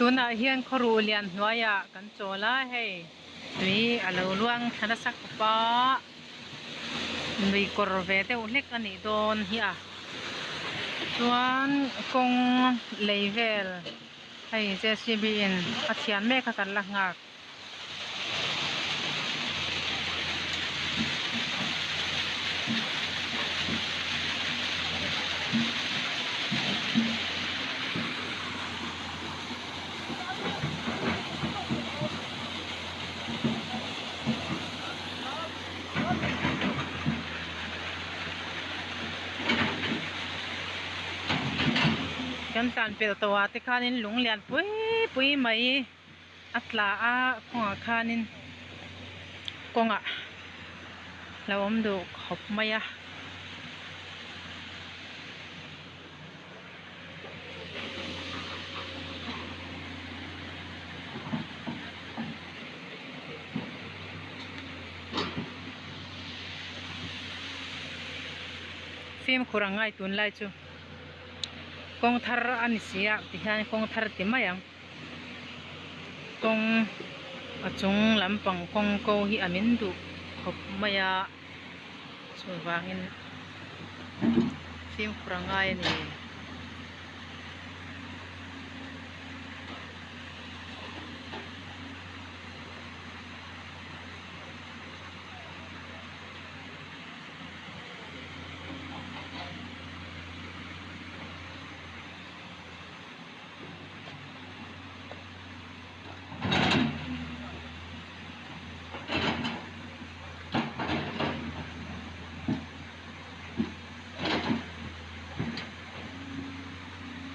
Tunah hian khawruh lian hnuaiah kan chawl a hei tui a lo luang thla nasa khawp a lui kawr ve deuh hlek a nih dawn hi a chuan kawng lei vel hei J C B in a thian mek a kan la nghak. Kan tlan pelh tawh ah te khanin lung lian pui pui mai. A tla a kawngah khanin kawngah lo awm duh khawp mai a. Fimkhur ang ngai tunlai chu kawng thar a ni si a tihian kawng thar ti mai ang. Kawng a chung lampang kawng ko hi a min duh khawp mai a chuvangin fimkhur a ngai a ni.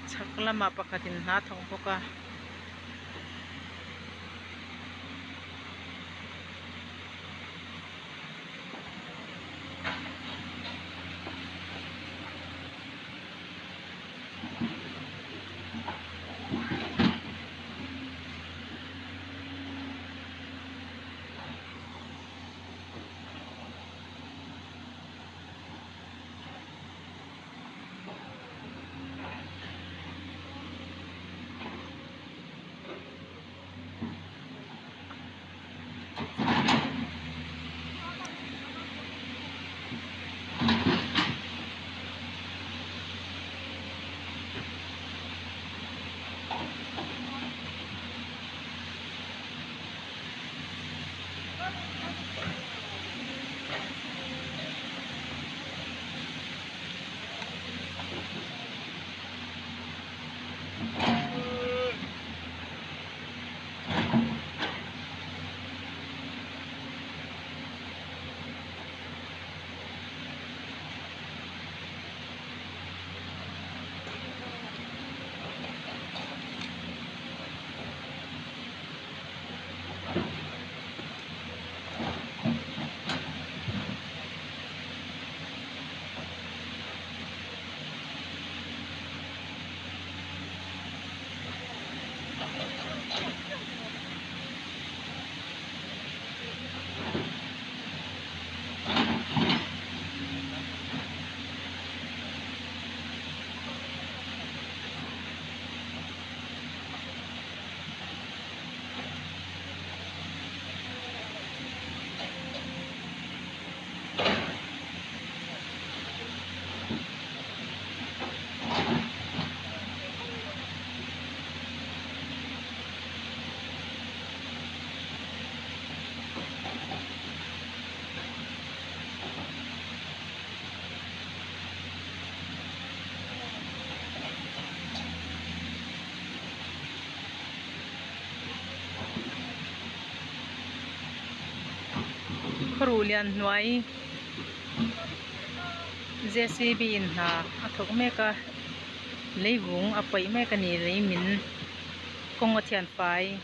Chhak lamah pakhatin hna a thawk bawk a. Khawruh lian hnuai J C B in hna a thawk mek a leivung a paih mek a ni lei min kawng a thian fai.